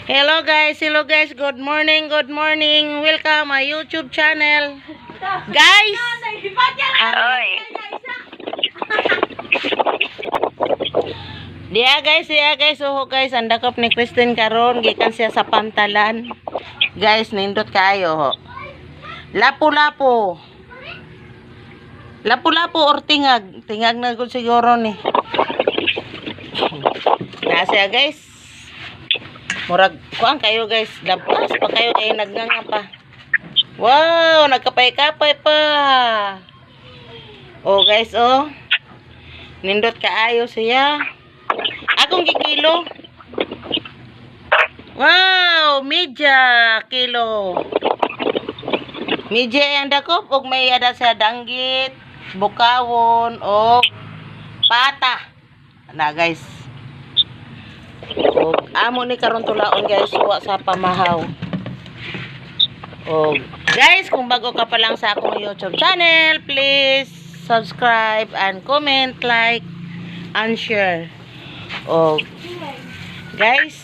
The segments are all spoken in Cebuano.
Hello guys, hello guys. Good morning, good morning. Welcome my YouTube channel. Guys! Ah, Oy. Diya guys, diya guys. Oh guys, ang dakop ni Christine karon gikan siya sa pantalan. Guys, nindot kaayo ho. Lapu-lapu. Lapu-lapu or tingag. Tingag na gud siguro ni. Na siya guys. Murag kuan kayo guys, lampas pa kayo kay nagnganga pa. Wow, nagkapay-kapay pa. Oh guys, oh. Nindot kaayo siya. Akong gikilo. Wow, media kilo. Media ang dakop og may ada sa danggit, bukawon og pata. Na guys. Og amo ni karon tulaon guys, suwa sa pamahaw. Og guys, kung bago ka pa lang sa akong YouTube channel, please subscribe and comment, like, and share. Og guys,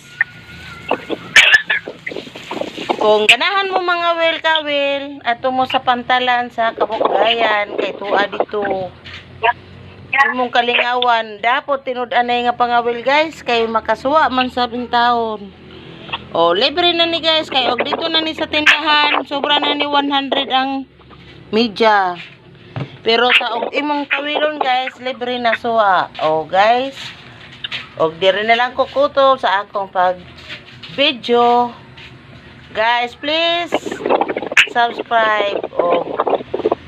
kung ganahan mo mga wel kawil, ato mo sa pantalan sa Kabukgayan, kay tuwa dito. Imong kalingawan, dapat tinud-anay nga pangawil guys, kay makasuwa man sa taon. O, libre na ni guys, kay og dito na ni sa tindahan, sobra na ni 100 ang media. Pero sa og imong kawilon guys, libre na suwa. O guys, og diri na lang ko kutob sa akong pag video. Guys, please subscribe. O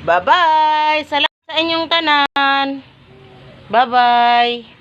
bye-bye. Salamat sa inyong tanan. Bye-bye.